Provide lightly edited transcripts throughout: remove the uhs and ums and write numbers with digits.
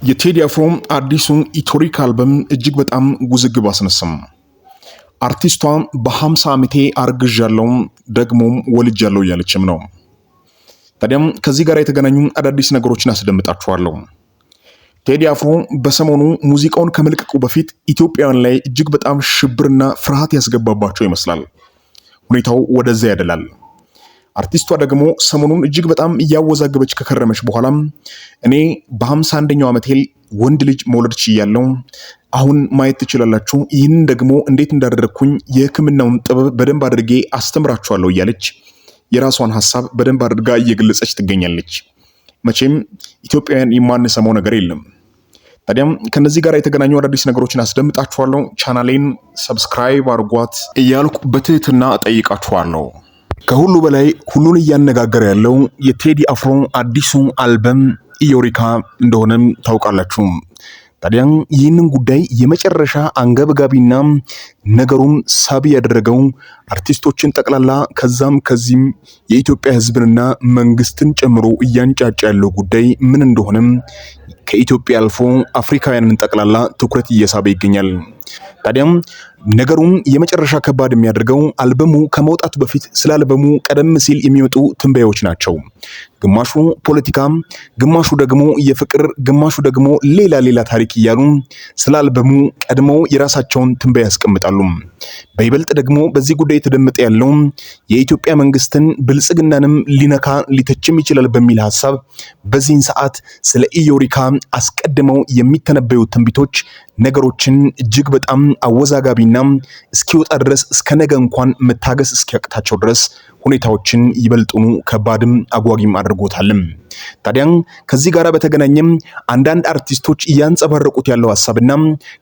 የቴዲ አፍሮ አዲሱን ኢቶሪክ አልበም እጅግ በጣም ውዝግብ አስነሳም። አርቲስቷ በ50 ዓመቴ አርግዣለሁ ደግሞም ወልጃለሁ እያለችም ነው። ታዲያም ከዚህ ጋር የተገናኙ አዳዲስ ነገሮችን አስደምጣችኋለሁ። ቴዲ አፍሮ በሰሞኑ ሙዚቃውን ከመልቀቁ በፊት ኢትዮጵያውያን ላይ እጅግ በጣም ሽብርና ፍርሃት ያስገባባቸው ይመስላል። ሁኔታው ወደዚያ ያደላል። አርቲስቷ ደግሞ ሰሞኑን እጅግ በጣም እያወዛገበች ከከረመች በኋላም እኔ በ51ኛው ዓመቴ ወንድ ልጅ መውለድ ችያለሁ፣ አሁን ማየት ትችላላችሁ፣ ይህንን ደግሞ እንዴት እንዳደረግኩኝ የሕክምናውን ጥበብ በደንብ አድርጌ አስተምራችኋለሁ እያለች የራሷን ሀሳብ በደንብ አድርጋ እየገለጸች ትገኛለች። መቼም ኢትዮጵያውያን የማንሰማው ነገር የለም። ታዲያም ከነዚህ ጋር የተገናኙ አዳዲስ ነገሮችን አስደምጣችኋለሁ። ቻናሌን subscribe አድርጓት እያልኩ በትህትና እጠይቃችኋለሁ። ከሁሉ በላይ ሁሉን እያነጋገረ ያለው የቴዲ አፍሮ አዲሱ አልበም ኢዮሪካ እንደሆነም ታውቃላችሁ። ታዲያ ይህንን ጉዳይ የመጨረሻ አንገብጋቢና ነገሩን ሳቢ ያደረገው አርቲስቶችን ጠቅላላ ከዛም ከዚህም የኢትዮጵያ ሕዝብንና መንግስትን ጨምሮ እያንጫጫ ያለው ጉዳይ ምን እንደሆነም ከኢትዮጵያ አልፎ አፍሪካውያንን ጠቅላላ ትኩረት እየሳበ ይገኛል። ታዲያም ነገሩን የመጨረሻ ከባድ የሚያደርገው አልበሙ ከመውጣቱ በፊት ስለ አልበሙ ቀደም ሲል የሚመጡ ትንበያዎች ናቸው። ግማሹ ፖለቲካ፣ ግማሹ ደግሞ የፍቅር፣ ግማሹ ደግሞ ሌላ ሌላ ታሪክ እያሉ ስለ አልበሙ ቀድመው የራሳቸውን ትንበያ ያስቀምጣሉ። በይበልጥ ደግሞ በዚህ ጉዳይ የተደመጠ ያለው የኢትዮጵያ መንግስትን ብልጽግናንም ሊነካ ሊተችም ይችላል በሚል ሀሳብ በዚህን ሰዓት ስለ ኢዮሪካ አስቀድመው የሚተነበዩ ትንቢቶች ነገሮችን እጅግ በጣም አወዛጋቢና እስኪወጣ ድረስ እስከ ነገ እንኳን መታገስ እስኪያቅታቸው ድረስ ሁኔታዎችን ይበልጡኑ ከባድም አጓጊም አድርጎታልም። ታዲያን ከዚህ ጋር በተገናኘም አንዳንድ አርቲስቶች እያንጸባረቁት ያለው ሀሳብና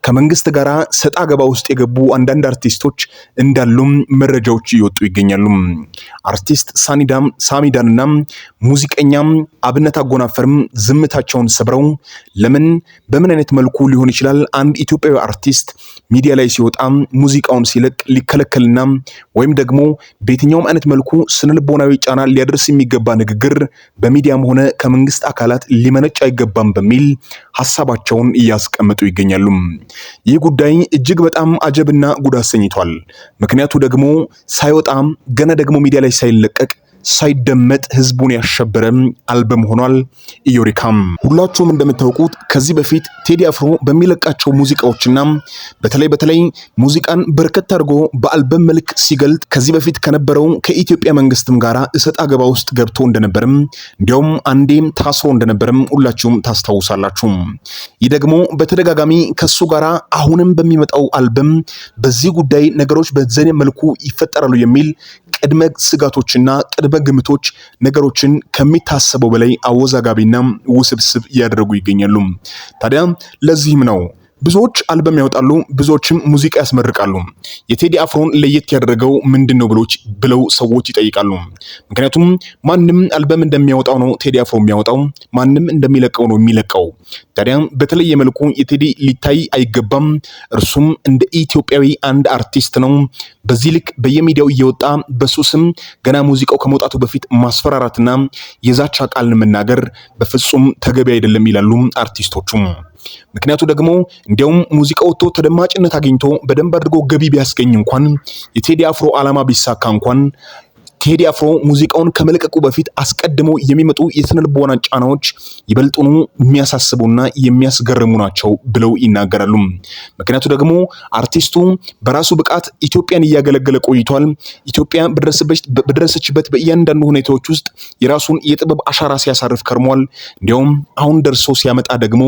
ከመንግስት ጋር ሰጣ ገባ ውስጥ የገቡ አንዳንድ አርቲስቶች እንዳሉም መረጃዎች እየወጡ ይገኛሉ። አርቲስት ሳሚዳንና ሙዚቀኛም አብነት አጎናፈርም ዝምታቸውን ሰብረው ለምን በምን አይነት መልኩ ሊሆን ይችላል አንድ ኢትዮጵያዊ አርቲስት ሚዲያ ላይ ሲወጣ ሙዚቃውን ሲለቅ ሊከለከልና ወይም ደግሞ በየትኛውም አይነት መልኩ ስነልቦናዊ ጫና ሊያደርስ የሚገባ ንግግር በሚዲያም ሆነ ከመንግስት አካላት ሊመነጭ አይገባም በሚል ሀሳባቸውን እያስቀመጡ ይገኛሉ። ይህ ጉዳይ እጅግ በጣም አጀብና ጉድ አሰኝቷል። ምክንያቱ ደግሞ ሳይወጣም ገና ደግሞ ሚዲያ ላይ ሳይለቀቅ ሳይደመጥ ህዝቡን ያሸበረ አልበም ሆኗል። ኢዮሪካም ሁላችሁም እንደምታውቁት ከዚህ በፊት ቴዲ አፍሮ በሚለቃቸው ሙዚቃዎችና በተለይ በተለይ ሙዚቃን በርከት አድርጎ በአልበም መልክ ሲገልጥ ከዚህ በፊት ከነበረው ከኢትዮጵያ መንግስትም ጋር እሰጥ አገባ ውስጥ ገብቶ እንደነበርም እንዲያውም አንዴም ታስሮ እንደነበርም ሁላችሁም ታስታውሳላችሁ። ይህ ደግሞ በተደጋጋሚ ከሱ ጋር አሁንም በሚመጣው አልበም በዚህ ጉዳይ ነገሮች በዘኔ መልኩ ይፈጠራሉ የሚል ቅድመ ስጋቶችና ቅድመ ግምቶች ነገሮችን ከሚታሰበው በላይ አወዛጋቢና ውስብስብ እያደረጉ ይገኛሉ። ታዲያ ለዚህም ነው ብዙዎች አልበም ያወጣሉ፣ ብዙዎችም ሙዚቃ ያስመርቃሉ። የቴዲ አፍሮን ለየት ያደረገው ምንድን ነው ብለው ሰዎች ይጠይቃሉ። ምክንያቱም ማንም አልበም እንደሚያወጣው ነው ቴዲ አፍሮ የሚያወጣው፣ ማንም እንደሚለቀው ነው የሚለቀው። ታዲያ በተለየ መልኩ የቴዲ ሊታይ አይገባም። እርሱም እንደ ኢትዮጵያዊ አንድ አርቲስት ነው። በዚህ ልክ በየሚዲያው እየወጣ በሱ ስም ገና ሙዚቃው ከመውጣቱ በፊት ማስፈራራትና የዛቻ ቃልን መናገር በፍጹም ተገቢ አይደለም ይላሉ አርቲስቶቹም። ምክንያቱ ደግሞ እንዲያውም ሙዚቃ ወጥቶ ተደማጭነት አግኝቶ በደንብ አድርጎ ገቢ ቢያስገኝ እንኳን የቴዲ አፍሮ ዓላማ ቢሳካ እንኳን ቴዲ አፍሮ ሙዚቃውን ከመልቀቁ በፊት አስቀድሞ የሚመጡ የስነ ልቦና ጫናዎች ይበልጡኑ የሚያሳስቡና የሚያስገርሙ ናቸው ብለው ይናገራሉ። ምክንያቱ ደግሞ አርቲስቱ በራሱ ብቃት ኢትዮጵያን እያገለገለ ቆይቷል። ኢትዮጵያ በደረሰችበት በእያንዳንዱ ሁኔታዎች ውስጥ የራሱን የጥበብ አሻራ ሲያሳርፍ ከርሟል። እንዲያውም አሁን ደርሶ ሲያመጣ ደግሞ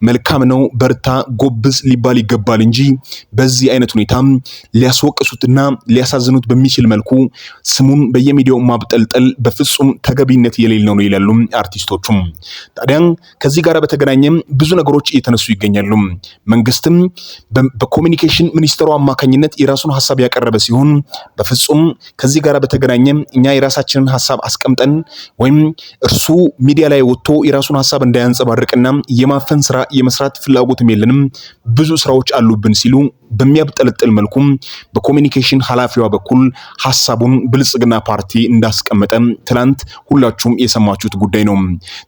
መልካም ነው፣ በርታ፣ ጎብዝ ሊባል ይገባል እንጂ በዚህ አይነት ሁኔታ ሊያስወቅሱትና ሊያሳዝኑት በሚችል መልኩ ስሙን በየሚዲያው ማብጠልጠል በፍጹም ተገቢነት የሌለው ነው ይላሉ አርቲስቶቹም። ታዲያ ከዚህ ጋር በተገናኘም ብዙ ነገሮች እየተነሱ ይገኛሉ። መንግስትም በኮሚኒኬሽን ሚኒስትሩ አማካኝነት የራሱን ሀሳብ ያቀረበ ሲሆን በፍጹም ከዚህ ጋር በተገናኘ እኛ የራሳችንን ሀሳብ አስቀምጠን ወይም እርሱ ሚዲያ ላይ ወጥቶ የራሱን ሀሳብ እንዳያንጸባርቅና የማፈን ስራ የመስራት ፍላጎትም የለንም፣ ብዙ ስራዎች አሉብን ሲሉ በሚያብጠለጥል መልኩም በኮሚኒኬሽን ኃላፊዋ በኩል ሀሳቡን ብልጽግና ፓርቲ እንዳስቀመጠ ትላንት ሁላችሁም የሰማችሁት ጉዳይ ነው።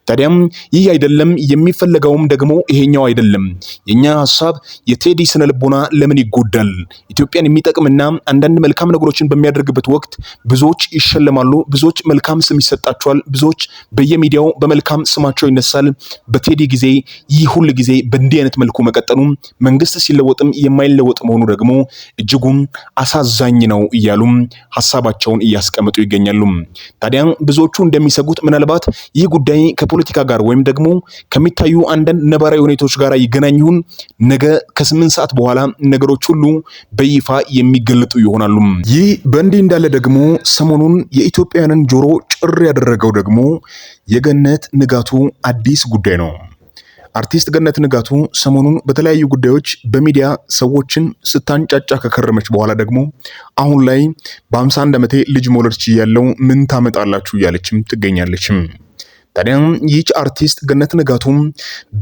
ታዲያም ይህ አይደለም የሚፈለገውም ደግሞ ይሄኛው አይደለም። የኛ ሀሳብ የቴዲ ስነ ልቦና ለምን ይጎዳል? ኢትዮጵያን የሚጠቅምና አንዳንድ መልካም ነገሮችን በሚያደርግበት ወቅት ብዙዎች ይሸለማሉ፣ ብዙዎች መልካም ስም ይሰጣቸዋል፣ ብዙዎች በየሚዲያው በመልካም ስማቸው ይነሳል። በቴዲ ጊዜ ይህ ሁል ጊዜ በእንዲህ አይነት መልኩ መቀጠሉ መንግስት ሲለወጥም የማይለወጥ መሆኑ ደግሞ እጅጉን አሳዛኝ ነው እያሉም ሀሳባቸውን እያስቀመጡ ይገኛሉ። ታዲያ ብዙዎቹ እንደሚሰጉት ምናልባት ይህ ጉዳይ ከፖለቲካ ጋር ወይም ደግሞ ከሚታዩ አንዳንድ ነባራዊ ሁኔታዎች ጋር ይገናኝ ይሁን፣ ነገ ከ8 ሰዓት በኋላ ነገሮች ሁሉ በይፋ የሚገለጡ ይሆናሉ። ይህ በእንዲህ እንዳለ ደግሞ ሰሞኑን የኢትዮጵያውያንን ጆሮ ጭር ያደረገው ደግሞ የገነት ንጋቱ አዲስ ጉዳይ ነው። አርቲስት ገነት ንጋቱ ሰሞኑን በተለያዩ ጉዳዮች በሚዲያ ሰዎችን ስታንጫጫ ከከረመች በኋላ ደግሞ አሁን ላይ በ51 ዓመቴ ልጅ መውለድ ችያለሁ፣ ምን ታመጣላችሁ እያለችም ትገኛለችም። ታዲያ ይህች አርቲስት ገነት ንጋቱ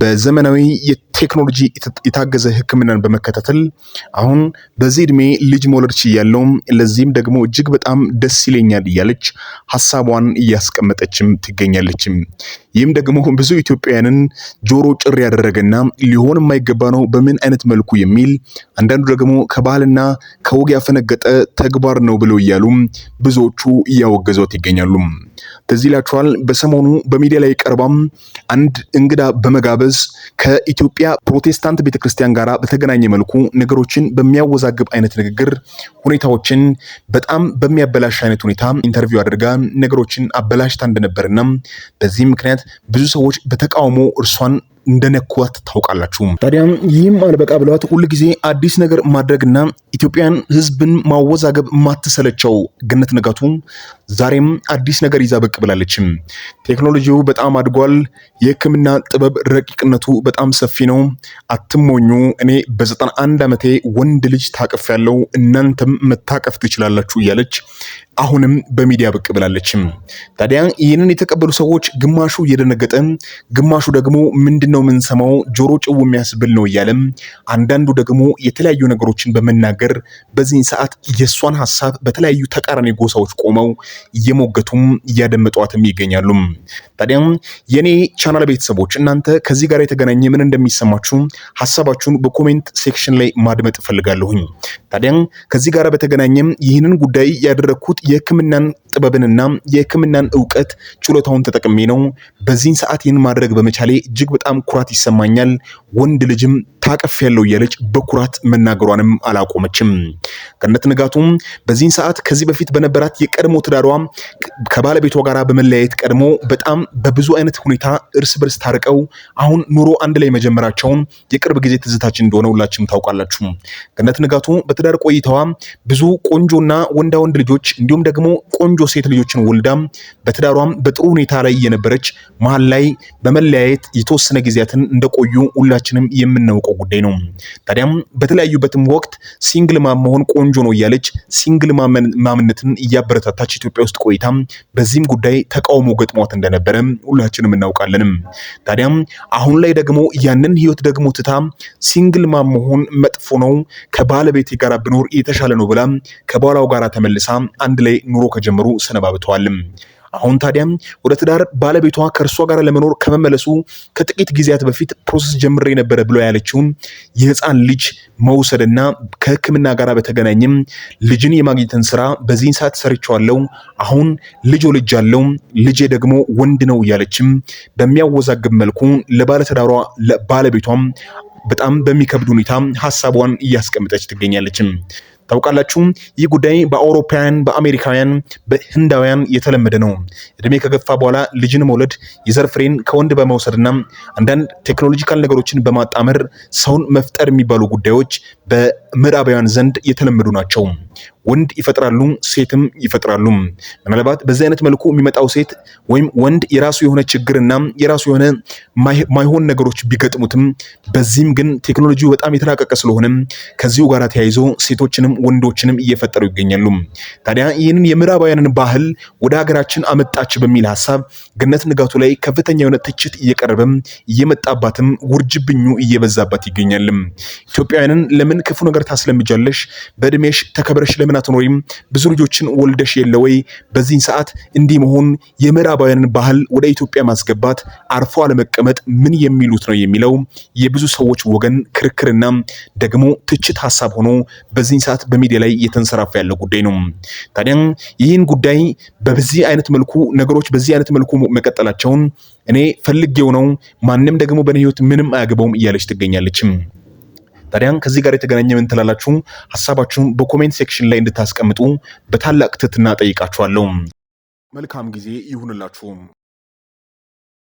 በዘመናዊ የቴክኖሎጂ የታገዘ ሕክምናን በመከታተል አሁን በዚህ እድሜ ልጅ መውለድ ችያለሁ፣ ለዚህም ደግሞ እጅግ በጣም ደስ ይለኛል እያለች ሀሳቧን እያስቀመጠችም ትገኛለችም። ይህም ደግሞ ብዙ ኢትዮጵያውያንን ጆሮ ጭር ያደረገና ሊሆን የማይገባ ነው በምን አይነት መልኩ የሚል፣ አንዳንዱ ደግሞ ከባህልና ከወግ ያፈነገጠ ተግባር ነው ብለው እያሉ ብዙዎቹ እያወገዟት ይገኛሉ። ትዝ ይላችኋል፣ በሰሞኑ በሚዲያ ላይ ቀርባም አንድ እንግዳ በመጋበዝ ከኢትዮጵያ ፕሮቴስታንት ቤተክርስቲያን ጋር በተገናኘ መልኩ ነገሮችን በሚያወዛግብ አይነት ንግግር፣ ሁኔታዎችን በጣም በሚያበላሽ አይነት ሁኔታ interview አድርጋ ነገሮችን አበላሽታ እንደነበርና በዚህም ምክንያት ብዙ ሰዎች በተቃውሞ እርሷን እንደነኳት ታውቃላችሁ። ታዲያ ይህም አልበቃ ብሏት ሁል ጊዜ አዲስ ነገር ማድረግና ኢትዮጵያን ሕዝብን ማወዛገብ ማትሰለቸው ገነት ንጋቱ ዛሬም አዲስ ነገር ይዛ ብቅ ብላለችም። ቴክኖሎጂው በጣም አድጓል። የሕክምና ጥበብ ረቂቅነቱ በጣም ሰፊ ነው። አትሞኙ። እኔ በ91 ዓመቴ ወንድ ልጅ ታቅፌያለሁ፣ እናንተም መታቀፍ ትችላላችሁ እያለች አሁንም በሚዲያ ብቅ ብላለችም። ታዲያ ይህንን የተቀበሉ ሰዎች ግማሹ እየደነገጠ፣ ግማሹ ደግሞ ምንድነው የምንሰማው፣ ጆሮ ጭው የሚያስብል ነው እያለም፣ አንዳንዱ ደግሞ የተለያዩ ነገሮችን በመናገር በዚህን ሰዓት የእሷን ሀሳብ በተለያዩ ተቃራኒ ጎሳዎች ቆመው እየሞገቱም እያደመጧትም ይገኛሉ። ታዲያም የኔ ቻናል ቤተሰቦች፣ እናንተ ከዚህ ጋር የተገናኘ ምን እንደሚሰማችሁ ሀሳባችሁን በ comment section ላይ ማድመጥ እፈልጋለሁኝ። ታዲያም ከዚህ ጋር በተገናኘም ይህንን ጉዳይ ያደረግኩት የሕክምናን ጥበብንና የሕክምናን እውቀት ችሎታውን ተጠቅሜ ነው። በዚህን ሰዓት ይህን ማድረግ በመቻሌ እጅግ በጣም ኩራት ይሰማኛል። ወንድ ልጅም ታቅፌያለሁ እያለች በኩራት መናገሯንም አላቆመችም። ገነት ንጋቱም በዚህን ሰዓት ከዚህ በፊት በነበራት የቀድሞ ትዳሯ ከባለቤቷ ጋር በመለያየት ቀድሞ በጣም በብዙ አይነት ሁኔታ እርስ በርስ ታርቀው አሁን ኑሮ አንድ ላይ መጀመራቸውን የቅርብ ጊዜ ትዝታችን እንደሆነ ሁላችሁም ታውቃላችሁ። ገነት ንጋቱ በትዳር ቆይታዋ ብዙ ቆንጆና ወንዳ ወንድ ልጆች እንዲሁም ደግሞ ቆንጆ ሴት ልጆችን ወልዳ በትዳሯም በጥሩ ሁኔታ ላይ የነበረች መሀል ላይ በመለያየት የተወሰነ ጊዜያትን እንደቆዩ ሁላችንም የምናውቀው ጉዳይ ነው። ታዲያም በተለያዩበትም ወቅት single mom መሆን ቆንጆ ነው እያለች single mom ነትን እያበረታታች ኢትዮጵያ ውስጥ ቆይታ በዚህም ጉዳይ ተቃውሞ ገጥሟት እንደነበረ ሁላችንም እናውቃለንም። ታዲያም አሁን ላይ ደግሞ ያንን ህይወት ደግሞ ትታ single mom መሆን መጥፎ ነው፣ ከባለቤቴ ጋር ብኖር የተሻለ ነው ብላ ከባሏ ጋር ተመልሳ አንድ ላይ ኑሮ ከጀመሩ ሰነባብተዋል። አሁን ታዲያም ወደ ትዳር ባለቤቷ ከእርሷ ጋር ለመኖር ከመመለሱ ከጥቂት ጊዜያት በፊት process ጀምሬ ነበረ ብሎ ያለችውን የህፃን ልጅ መውሰድና ከሕክምና ጋር በተገናኘም ልጅን የማግኘትን ስራ በዚህን ሰዓት ሰርቼዋለሁ፣ አሁን ልጅ ወልጃለሁ፣ ልጄ ደግሞ ወንድ ነው እያለችም በሚያወዛግብ መልኩ ለባለትዳሯ ባለቤቷም በጣም በሚከብድ ሁኔታ ሀሳቧን እያስቀመጠች ትገኛለችም። ታውቃላችሁ፣ ይህ ጉዳይ በአውሮፓውያን፣ በአሜሪካውያን፣ በህንዳውያን የተለመደ ነው። እድሜ ከገፋ በኋላ ልጅን መውለድ የዘር ፍሬን ከወንድ በመውሰድና አንዳንድ technological ነገሮችን በማጣመር ሰውን መፍጠር የሚባሉ ጉዳዮች በምዕራባውያን ዘንድ የተለመዱ ናቸው። ወንድ ይፈጥራሉ፣ ሴትም ይፈጥራሉ። ምናልባት በዚህ አይነት መልኩ የሚመጣው ሴት ወይም ወንድ የራሱ የሆነ ችግርና የራሱ የሆነ ማይሆን ነገሮች ቢገጥሙትም፣ በዚህም ግን ቴክኖሎጂው በጣም የተራቀቀ ስለሆነ ከዚሁ ጋር ተያይዞ ሴቶችንም ወንዶችንም እየፈጠሩ ይገኛሉ። ታዲያ ይህንን የምዕራባውያንን ባህል ወደ ሀገራችን አመጣች በሚል ሀሳብ ገነት ንጋቱ ላይ ከፍተኛ የሆነ ትችት እየቀረበም እየመጣባትም ውርጅብኙ እየበዛባት ይገኛል። ኢትዮጵያውያንን ለምን ክፉ ነገር ታስለምጃለሽ? በእድሜሽ ተከብረሽ ለምን ለምን አትኖሪም? ብዙ ልጆችን ወልደሽ የለ ወይ? በዚህን ሰዓት እንዲህ መሆን፣ የምዕራባውያንን ባህል ወደ ኢትዮጵያ ማስገባት፣ አርፎ አለመቀመጥ ምን የሚሉት ነው የሚለው የብዙ ሰዎች ወገን ክርክርና ደግሞ ትችት ሀሳብ ሆኖ በዚህን ሰዓት በሚዲያ ላይ እየተንሰራፋ ያለ ጉዳይ ነው። ታዲያ ይህን ጉዳይ በዚህ አይነት መልኩ ነገሮች በዚህ አይነት መልኩ መቀጠላቸውን እኔ ፈልጌው ነው፣ ማንም ደግሞ በእኔ ህይወት ምንም አያገባውም እያለች ትገኛለች። ታዲያን ከዚህ ጋር የተገናኘ ምን ትላላችሁ? ሀሳባችሁን በ comment section ላይ እንድታስቀምጡ በታላቅ ትህትና ጠይቃችኋለሁ። መልካም ጊዜ ይሁንላችሁ።